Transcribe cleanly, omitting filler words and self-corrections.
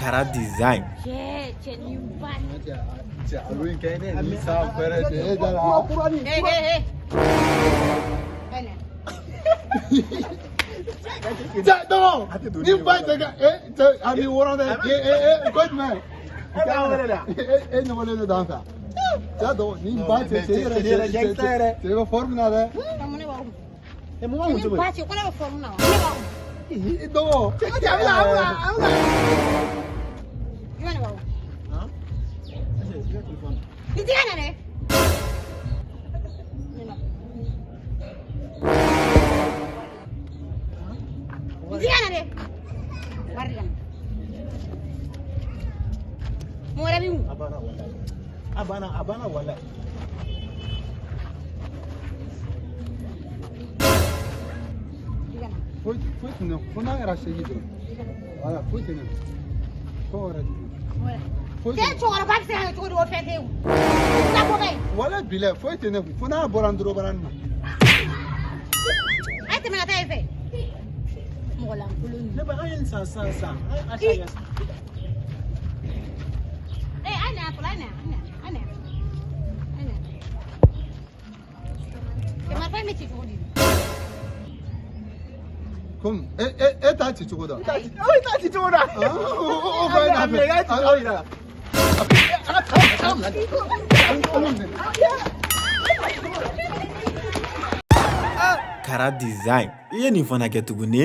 Kara Design. Cɛ, cɛ ni ba. Cɛ, alo in kɛ ne ni san fɛrɛ cɛ e da la. Hey, hey, hey. Ɛnɛ. Cɛ dɔgɔ ni ba tɛ kɛ e cɛ a b'i wɔrɔ dɛ e e e ko jumɛn? E e ɲɔgɔnlen don an fɛ. Cɛ dɔgɔ ni ba cɛ cɛ yɛrɛ cɛ cɛ cɛ bɛ forme na dɛ. Mun ne b'aw kun? E mun b'an kun Ni cogo ba cɛ, ko ne bɛ forme na wa? Ne b'aw kun. I dɔgɔ. Cɛ a bɛna a bɛna a bɛna. Jumɛn de b'aw kun? Han? I ka telefɔni. I tɛgɛ na dɛ. Ne na. I tɛgɛ na dɛ. Wari di ka na. Mun wɛrɛ b'i kun? A banna walayi. A banna a banna walayi. Di ka na. Foyi foyi tɛ ne fo n'a kɛra seegin dɔrɔn. Wala foyi tɛ ne fo wɛrɛ tɛ ne. Foyi Cɛ tɛ ne. cɛkɔrɔba bɛ se ka kɛ cogo di o fɛn t'e kun? I ka ko ka ɲi. Wala bilɛ foyi tɛ ne kun fo n'a bɔra n dɔrɔbara nin na. A ye tɛmɛ ka taa yen fɛ. Mɔgɔ lankolon ninnu. Ne ba an ye nin san sisan sisan. An ye a san. Eh, a ye na yan fɔlɔ, a ye na yan, a ye na yan, a ye na yan. Cɛ marifa in bɛ ci cogo di? Komi e e e t'a ci cogo dɔn. I t'a ci cogo dɔn. O ko e t'a A minɛ i k'a ci cogo yira la. Fɛ. Kara Design. I ye nin fana kɛ tuguni.